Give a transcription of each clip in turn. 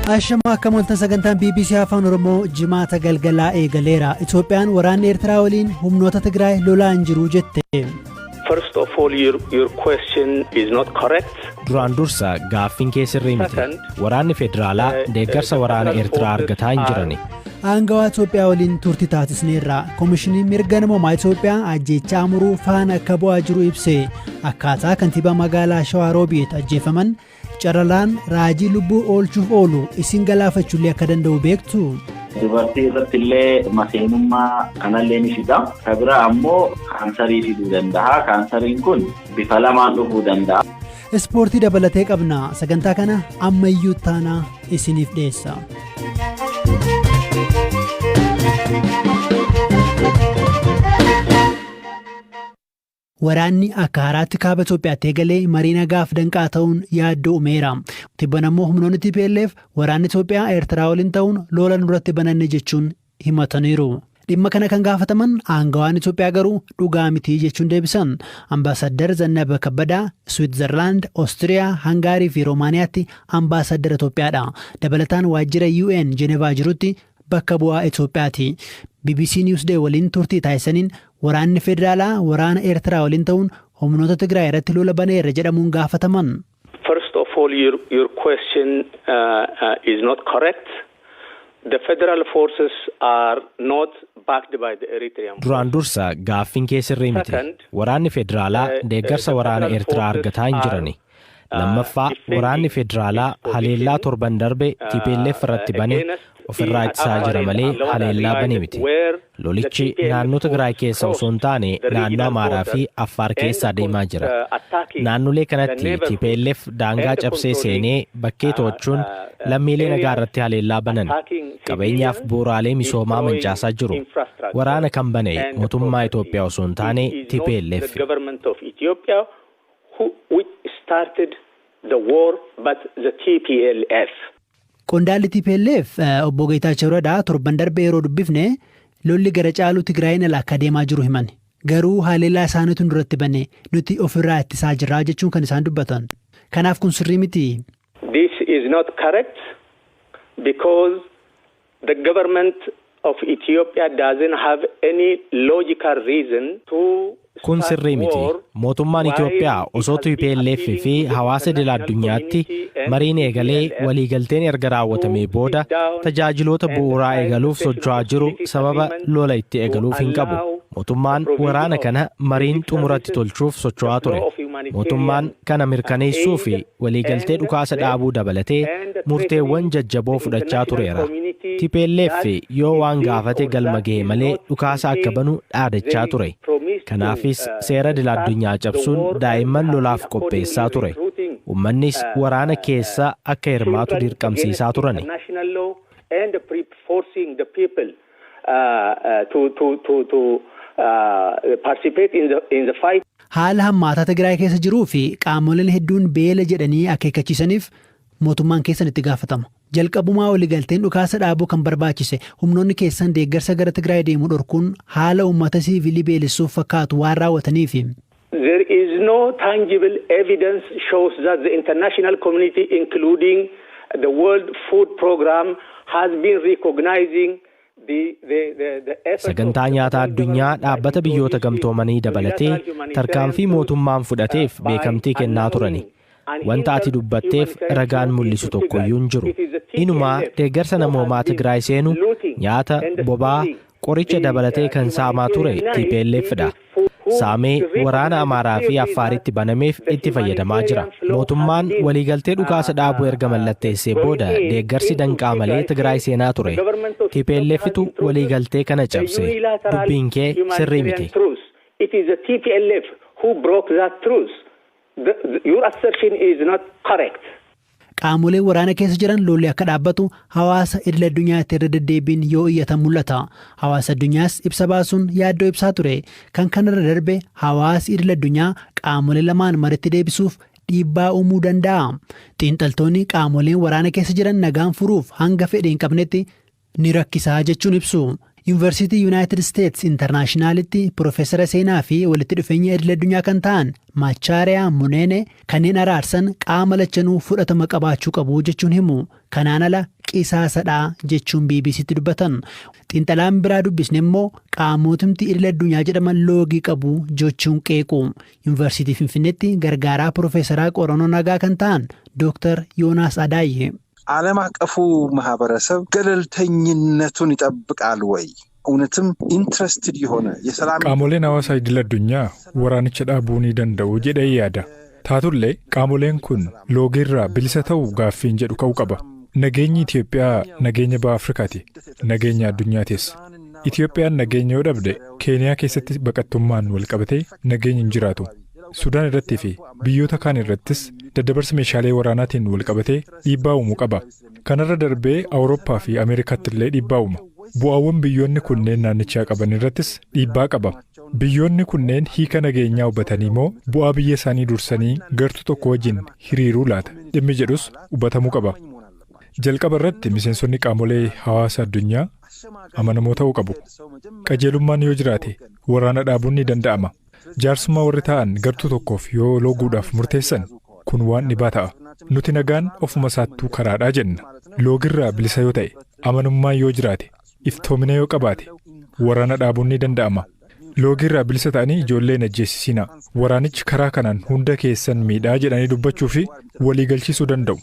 Ashama, akkam ooltan? Sagantaan BBC Afaan Oromoo Jimaata galgalaa eegaleera. Itoophiyaan waraanni Eertiraa waliin humnoota Tigraay lolaan jiru jette. First of all, your question is not correct. Duraan dursa, gaaffiin kee sirrii miti. Waraanni federaalaa deeggarsa waraana Eertiraa argataa hin jirani. Aangawaa Itoophiyaa waliin turtii taasisneerra. Koomishiniin mirga namoomaa Itoophiyaa ajjeechaa Amuruu faana akka bu'aa jiru ibse. Akkaataa kantiibaa magaalaa Shawaa Roobiit ajjeefaman. Caralaan raajii lubbuu oolchuuf oolu isin galaafachuullee akka danda'u beektu? Dubartii irratti illee maseenummaa kanallee ni fida. Kan biraa ammoo kaansarii fiduu danda'a. Kaansariin kun bifa lamaan dhufuu danda'a. Ispoortii dabalatee qabna. Sagantaa kana ammayyuu taanaa isiniif dhiyeessa. Waraanni akka haaraatti kaaba Itoophiyaatti eegalee marii nagaaf danqaa ta'uun yaaddoo uumeera. Tibban ammoo humnoonni TPLF waraanni Itoophiyaa Eertiraa waliin ta'uun lola nurratti bananne jechuun himataniiru. Dhimma kana kan gaafataman aangawaan Itoophiyaa garuu dhugaa miti jechuun deebisan. Ambaasaddar Zannaba Kabbadaa Switzerland, Oostiriyaa, Hangaarii fi Roomaaniyaatti ambaasaddara Itoophiyaadha. Dabalataan waajjira UN Jenevaa jirutti bakka bu'aa Itoophiyaati. BBC Newsday waliin turtii taasisaniin waraanni federaalaa waraana Eertiraa waliin ta'uun humnoota Tigraay irratti lola baneerra jedhamuun gaafataman. First of all, your question is not correct. The federal forces are not backed by the Eritrean. Duraan dursa, gaaffiin kee sirrii miti. Waraanni federaalaa deeggarsa waraana Eertiraa argataa hin jirani. Lammaffaa, waraanni federaalaa haleellaa torban darbe TPLF irratti bane ofirraa ittisaa jira malee haleellaa bane miti. Lolichi naannoo Tigraay keessa osoo hin taane naannoo Amaaraa fi Affaar keessa adeemaa jira. Naannolee kanatti TPLF daangaa cabsee seenee bakkee to'achuun lammiilee nagaa irratti haleellaa banan. Qabeenyaaf bu'uuraalee misoomaa mancaasaa jiru. Waraana kan bane mootummaa Itoophiyaa osoo hin taane TPLF. The government of Ethiopia which started the war, but the TPLF. Qondaalli TPLF obbo Geetaachoo Radaa torban darbe yeroo dubbifne lolli gara caalu Tigraayin ala akka deemaa jiru himan. Garuu haleellaa isaaniitu duratti bane, nuti ofirraa ittisaa jirraa jechuun kan isaan dubbatan. Kanaaf kun sirrii miti. This is not correct because the government of Ethiopia doesn't have any logical reason to Kun sirrii miti. Mootummaan Itoophiyaa osoo TPLF fi hawaasa idil addunyaatti mariin eegalee waliigalteen erga raawwatamee booda tajaajiloota bu'uuraa eegaluuf socho'aa jiru sababa lola itti eegaluuf hin qabu. Mootummaan waraana kana mariin xumuratti tolchuuf socho'aa ture. Mootummaan kana mirkaneessuu fi waliigaltee dhukaasa dhaabuu dabalatee murteewwan jajjaboo fudhachaa tureera. TPLF yoo waan gaafate galma ga'e malee dhukaasa akka banu dhaadachaa ture. Kanaafis seera idil addunyaa cabsuun daa'imman lolaaf qopheessaa ture. Uummannis waraana keessa akka hirmaatu dirqamsiisaa turani. And forcing the people to participate in the fight. Haala hammaataa Tigraay keessa jiruu fi qaamoleen hedduun beela jedhanii akeekkachiisaniif mootummaan keessan itti gaafatama. Jalqabumaa waliigalteen dhukaasa dhaabuu kan barbaachise humnoonni keessan deeggarsa gara Tigraay deemuu dhorkuun haala uummata siivilii beelessuuf fakkaatu waan raawwataniifi. There is no tangible evidence shows that the international community, including the World Food Program, has been recognizing Sagantaa nyaataa addunyaa Dhaabbata Biyyoota Gamtoomanii dabalatee tarkaanfii mootummaan fudhateef beekamtii kennaa turani. Wanta ati dubbatteef ragaan mul'isu tokkoyyuu hin jiru. Inumaa deeggarsa namoomaa Tigraay seenu, nyaata, boba'aa, qoricha dabalatee kan saamaa ture TPLFdha. Saamee waraana Amaaraa fi Affaaritti banameef itti fayyadamaa jira. Mootummaan waliigaltee dhukaasa dhaabuu erga mallatteessee booda deeggarsi danqaa malee Tigraay seenaa ture. TPLFtu waliigaltee kana cabse. Dubbiin kee sirrii miti. It is the TPLF who broke that truce. Your assertion is not correct. Qaamoleen waraana keessa jiran lolli akka dhaabbatu hawaasa idil addunyaatti irra deddeebiin yoo iyyatan mul'ata. Hawaasa addunyaas ibsa baasuun yaaddoo ibsaa ture. Kan kanarra darbe hawaasi idil addunyaa qaamolee lamaan maritti deebisuuf dhiibbaa uumuu danda'a. Xiinxaltoonni qaamoleen waraana keessa jiran nagaan furuuf hanga fedhe hin qabnetti ni rakkisaa jechuun ibsu. Yuunivarsiitii Yuunaayitid Isteets Intarnaashinaalitti Piroofeesara seenaa fi walitti dhufeenya idil addunyaa kan ta'an Maachaariyaa Muneene kanneen araarsan qaama lachanuu fudhatama qabaachuu qabu jechuun himu. Kanaan ala qisaasadhaa jechuun BBCtti dubbatan. Xiinxalaan biraa dubbisne immoo qaamotumti idil addunyaa jedhaman loogii qabu jechuun qeequ. Yuunivarsiitii Finfinneetti gargaaraa Piroofeesaraa qorannoo nagaa kan ta'an Dooktar Yoonaas Adaayye. ዓለም አቀፉ ማህበረሰብ ገለልተኝነቱን ይጠብቃል ወይ? እውነትም ኢንትረስትድ የሆነ የሰላም Qaamoleen hawaasaa idil addunyaa waraanicha dhaabuu ni danda'u jedhee yaada. Taatullee qaamoleen kun loogiirraa bilisa ta'uu gaaffiin jedhu ka'uu qaba. Nageenyi Itoophiyaa nageenya baha Afrikaati. Nageenya addunyaatis. Itoophiyaan nageenya yoo dhabde, Keeniyaa keessatti baqattummaan wal qabatee nageenyi hin jiraatu. Sudaan irrattii fi biyyoota kaan irrattis daddabarsa meeshaalee waraanaatiin wal qabatee dhiibbaa uumuu qaba. Kanarra darbee Awurooppaa fi Ameerikaatti illee dhiibbaa uuma. Bu'aawwan biyyoonni kunneen naannichaa qaban irrattis dhiibbaa qaba. Biyyoonni kunneen hiika nageenyaa hubatanii moo bu'aa biyya isaanii dursanii gartuu tokko wajjin hiriiruu laata? Dhimmi jedhus hubatamuu qaba. Jalqaba irratti miseensonni qaamolee hawaasa addunyaa amanamoo ta'uu qabu. Qajeelummaan yoo jiraate waraana dhaabuun ni danda'ama. Jaarsummaa warri ta'an gartuu tokkoof yoo looguudhaaf murteessan, kun waan dhibaa ta'a. Nuti nagaan ofuma isaattuu karaadhaa jenna. Loogirraa bilisa yoo ta'e, amanummaan yoo jiraate, iftoomina yoo qabaate, waraana dhaabuun ni danda'ama. Loogirraa bilisa ta'anii ijoollee hin ajjeesisinaa. Waraanichi karaa kanaan hunda keessan miidhaa jedhanii dubbachuu fi waliigalchiisuu danda'u.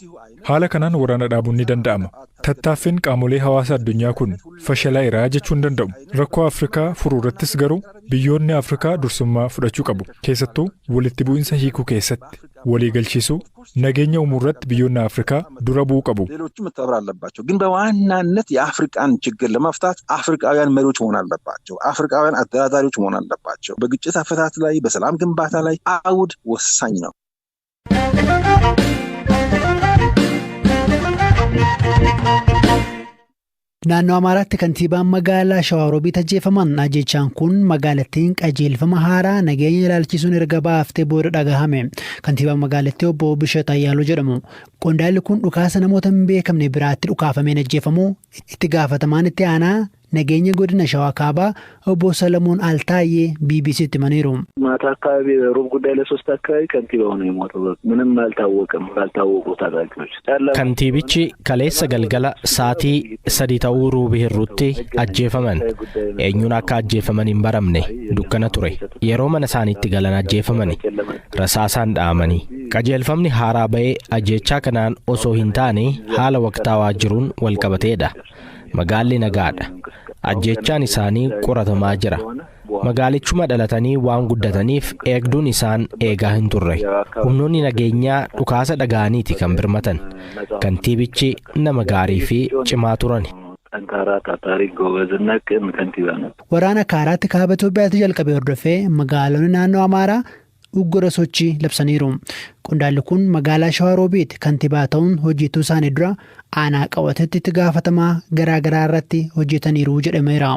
Haala kanaan waraana dhaabuun ni danda'ama. Tattaaffiin qaamolee hawaasa addunyaa kun fashalaa'eera jechuu hin danda'u. Rakkoo Afrikaa furuu irrattis garuu biyyoonni Afrikaa dursummaa fudhachuu qabu. Keessattuu walitti bu'insa hiikuu keessatti waliigalchiisuu, nageenya uumuu irratti biyyoonni Afrikaa dura bu'uu qabu. ሌሎቹም መተባበር አለባቸው። ግን በዋናነት የአፍሪካን ችግር ለመፍታት አፍሪካውያን መሪዎች መሆን አለባቸው። አፍሪካውያን አደራዳሪዎች መሆን አለባቸው። በግጭት አፈታት ላይ፣ በሰላም ግንባታ ላይ አውድ ወሳኝ ነው። Naannoo Amaaraatti kantiibaan magaalaa Shawaaroobiit ajjeefaman. Ajjeechaan kun magaalattiin qajeelfama haaraa nageenya ilaalchisuun erga baaftee booda dhagahame. Kantiibaan magaalattii obbo Bishat Ayyaaloo jedhamu. Qondaalli kun dhukaasa namoota hin beekamne biraatti dhukaafameen ajjeefamuu itti gaafatamaan itti aanaa nageenya godina Shawaa Kaabaa obbo Salamoon Altaayyee BBCtti himaniiru. ማታ አካባቢ ሩብ ጉዳይ ለሶስት አካባቢ ከንቲባው ነው የሞተው። ምንም አልታወቀም። ባልታወቁ ታጣቂዎች Kantiibichi kaleessa galgala sa'aatii 2:45tti ajjeefaman. Eenyuun akka ajjeefaman hin baramne, dukkana ture. Yeroo mana isaaniitti galan ajjeefamani. Rasaasaan dha'amanii. Qajeelfamni haaraa ba'ee ajjeechaa kanaan osoo hin taane haala waqtaawaa jiruun wal qabateedha. Magaalli nagaadha. Ajjeechaan isaanii qoratamaa jira. Magaalichuma dhalatanii waan guddataniif eegduun isaan eegaa hin turre. Humnoonni nageenyaa dhukaasa dhaga'aniiti kan birmatan. Kantiibichi nama gaarii fi cimaa turan. ጠንካራ፣ ታታሪ፣ ጎበዝና ቅን ከንቲባ ነበር። Waraana kaaraatti kaaba Itoophiyaatti jalqabe hordofee magaalonni naannoo Amaaraa uggura sochii labsaniiru. Qondaalli kun magaalaa Shawaroobiit kantiibaa ta'uun hojjetuu isaanii dura aanaa qabatetti itti gaafatamaa garaa garaa irratti hojjetaniiru jedhameera.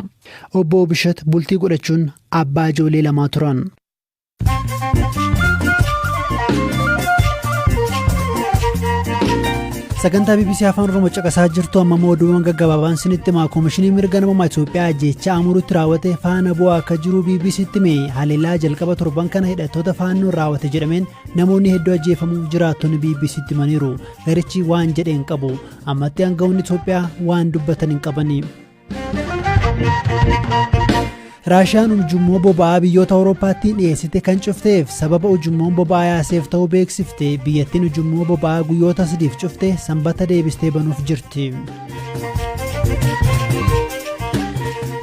Obbo Bishat bultii godhachuun abbaa ijoollee lamaa turan. Sagantaa BBC Afaan Oromoo caqasaa jirtu. Amma oduuwwan gaggabaabaan sinitti himaa. Koomishinii mirga namummaa Itoophiyaa ajjeechaa Amuruutti raawwate faana bu'aa akka jiru BBCtti hime. Haleellaa jalqaba torban kana hidhattoota faannoon raawwate jedhameen namoonni hedduu ajjeefamuu jiraattonni BBCtti himaniiru. Garichi waan jedhe hin qabu. Ammatti aangawoonni Itoophiyaa waan dubbatan hin qabani. Raashiyaan ujummoo boba'aa biyyoota Awurooppaatti dhiyeessite kan cufteef sababa ujummoon boba'aa yaaseef ta'uu beeksifte. Biyyattiin ujummoo boba'aa guyyoota 3f cufte Sanbata deebistee banuuf jirti.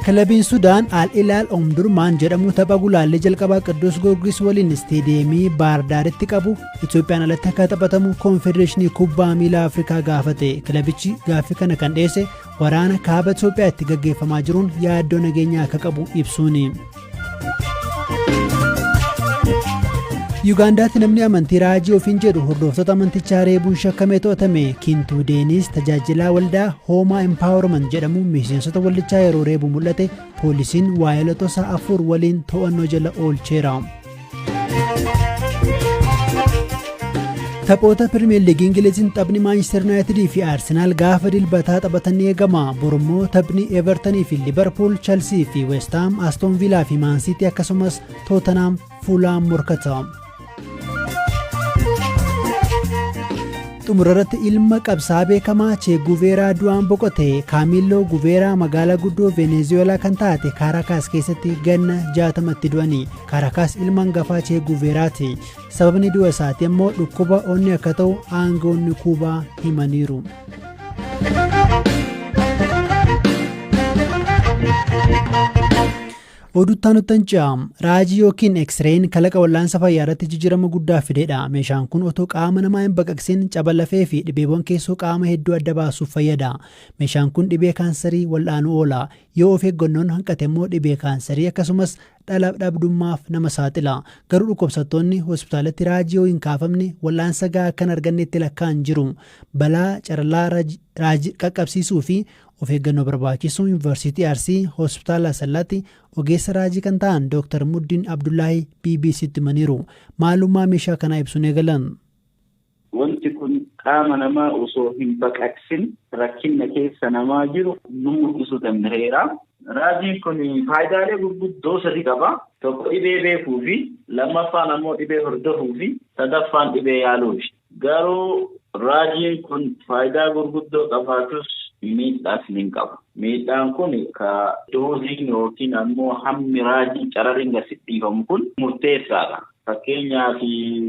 Kilabiin Sudaan Al Ilaal Omdurmaan jedhamu tapha gulaallee jalqabaa Qidduus Goorgis waliin isteediyeemii Baardaaritti qabu Itoophiyaan alatti akka taphatamu Koonfedereeshinii Kubbaa Miilaa Afrikaa gaafate. Kilabichi gaaffii kana kan dhiyeesse waraana kaaba Itoophiyaatti gaggeeffamaa jiruun yaaddoo nageenyaa akka qabu ibsuuni. Yuugaandaatti namni amantii raajii ofiin jedhu hordoftoota amantichaa reebuun shakkamee to'atame. Kintuu Deenis tajaajilaa waldaa Hoomaa Empowerment jedhamu miseensota waldichaa yeroo reebu mul'ate. Poolisiin waa'ee afur waliin to'annoo jala oolcheera. Taphoota Pirimeer Liigii Ingiliziin taphni Maanchister Yuunaayitidii fi Aarsenaal gaafa Dilbataa taphatan ni eegama. Borummoo taphni Evertonii fi Liverpool, Chelsea fi West Ham, Aston Villaa fi Man City, akkasumas Tottenham Fulham morkata. Xumura irratti, ilma qabsaa beekamaa Chee Guveeraa du'aan boqote. Kaamilloo Guveeraa magaalaa guddoo Venezuelaa kan taate Kaarakaas keessatti ganna 60tti du'ani. Kaarakaas ilma hangafaa Chee Guveeraati. Sababni du'a isaatii immoo dhukkuba onnee akka ta'u aangawoonni Kuubaa himaniiru. Oduttaan nutti. Raajii yookiin X-rayn kalaqa wal'aansa fayyaa irratti jijjiirama guddaa fidedha. Meeshaan kun otoo qaama namaa hin baqaqsin caba lafee fi dhibeewwan keessoo qaama hedduu adda baasuuf fayyada. Meeshaan kun dhibee kaansarii wal'aanuu oola. Yoo of eeggannoon hanqate immoo dhibee kaansarii akkasumas dhala dhabdummaaf nama saaxila. Garuu dhukkubsattoonni hospitaalatti raajii yoo hin kaafamne wal'aansa gahaa akka hin argannetti lakkaa'an jiru. Balaa carallaa raajii qaqqabsiisuu fi of eeggannoo barbaachisu Yuunivarsiitii Arsii Hospitaala Asallaatti ogeessa raajii kan ta'an Dr. Muddiin Abdullaahi BBCtti himaniiru. Maalummaa meeshaa kanaa ibsuun eegalan. Wanti kun qaama namaa osoo hin baqaqsin rakkina keessa namaa jiru nu mul'isuu danda'eera. Raajiin kun faayidaalee gurguddoo sadi qaba. Tokko dhibee beekuu fi lammaffaan ammoo dhibee hordofuu fi sadaffaan dhibee yaaluufi. Garuu raajiin kun faayidaa gurguddoo qabaatus miidhaas ni qaba. Miidhaan kun ka dooziin yookiin ammoo hammi raajii carariin gadi dhiifamu kun murteessaadha. Fakkeenyaaf,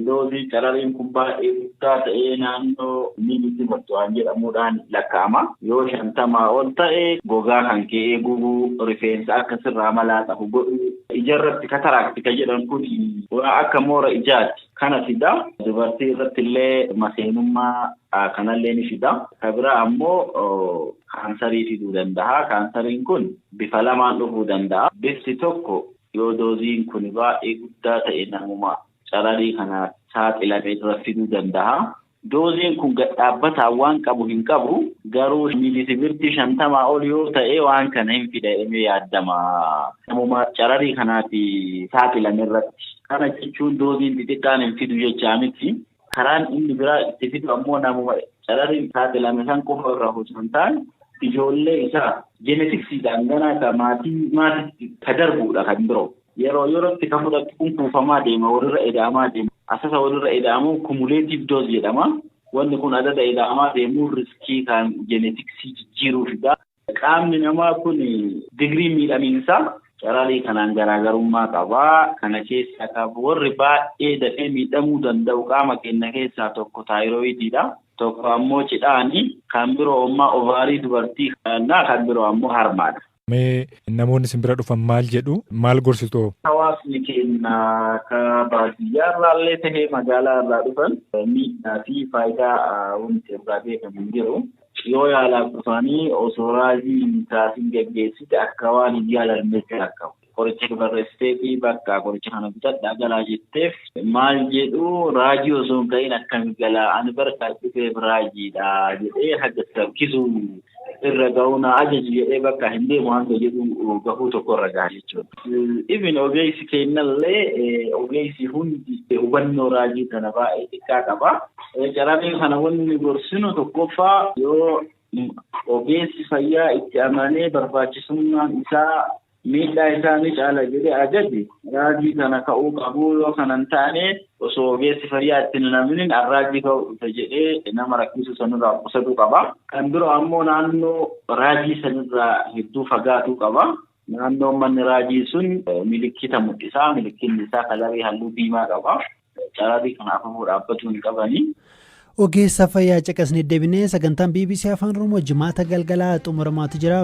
doozii carariin kun baay'ee guddaa ta'ee naannoo miilisiivert waan jedhamuudhaan lakkaa'ama. Yoo 50 ol ta'e gogaa kan ka'ee gubuu, rifeensa akka sirraa malaa qabu godhu, ijarratti cataract kan jedhan kun waa akka moora ijaati. Kana fida. Dubartii irratti illee maseenummaa kanallee ni fida. Kan biraa ammoo kaansarii fiduu danda'a. Kaansariin kun bifa lamaan dhufuu danda'a. Bifti tokko yoo dooziin kun baay'ee guddaa ta'e namuma cararii kana saaxilame dura fiduu danda'a. Dooziin kun gad dhaabbataa waan qabu hin qabu, garuu miilisiviritii 50 ol yoo ta'e waan kana hin fida jedhamee yaaddama. Namuma cararii kanaati saaxilame irratti. Kana jechuun dooziin xixiqqaan hin fidu jechaa miti. Karaan inni biraa itti fidu ammoo namuma carariin saaxilame san qofa irraa osoo hin taane ijoollee isaa jeenetiksiidhaan ganaa ka maatii maatiitti ka darbuudha kan biroo. Yeroo yerootti ka fudhatu kun kuufamaa deema, walirra eda'amaa deema. Asasa walirra eda'amuun cumulative dose jedhama. Wanni kun adada eda'amaa deemuun riskii kan jeenetiksii jijjiiruu fida. Qaamni namaa kun digirii miidhamiinsaa cararii kanaan garaagarummaa qaba. Kana keessaa qabu warri baay'ee dafee miidhamuu danda'u qaama keenya keessaa tokko taayiroidiidha. Tokko ammoo cidhaani, kan biroo ammoo ovaarii dubartii, kan biroo ammoo harmaadha. Mee namoonni isin bira dhufan maal jedhu, maal gorsitu? Hawaasni keenya ka baadiyyaa irraallee ta'ee magaalaa irraa dhufan miidhaa fi faayidaa wanti irraa beekamu hin jiru. Yoo yaalaaf dhufanii osoo raajii hin taasin geggeessite akka waan hin yaalamnetti lakkaa'u. Qoricha barreessitee fi bakka qoricha kana bitadhaa galaa jetteef maal jedhu, "Raajii osoo hin ka'in akkami galaa? Ani barka dhufeef raajiidha" jedhee haga rakkisuu irra ga'uu na ajaji jedhee bakka hin deemu hanga jedhu gahuu tokko irra gaha jechuudha. Even ogeessi kennallee, ogeessi hundi hubannoo raajii kana baay'ee xiqqaa qaba. Carabee kana wanni gorsinu tokkoffaa, yoo ogeessi fayyaa itti amanee barbaachisummaan isaa miidhaa isaa ni caala jedhee ajaje raajii kana ka'uu qabu. Yoo kana hin taane osoo ogeessi fayyaa itti hin aminin raajii ka'uu dhufe jedhee nama rakkisu sanirraa qusatuu qaba. Kan biroo ammoo naannoo raajii sanirraa hedduu fagaatuu qaba. Naannoon manni raajii sun milikkita mul'isa. Milikkinni isaa kalarii halluu diimaa qaba. Cararii kana afamuu dhaabbatuu hin qabanii. Ogeessa fayyaa caqasnee deebinee sagantaan BBC Afaan Oromoo Jimaata galgalaa xumuramaatu jira.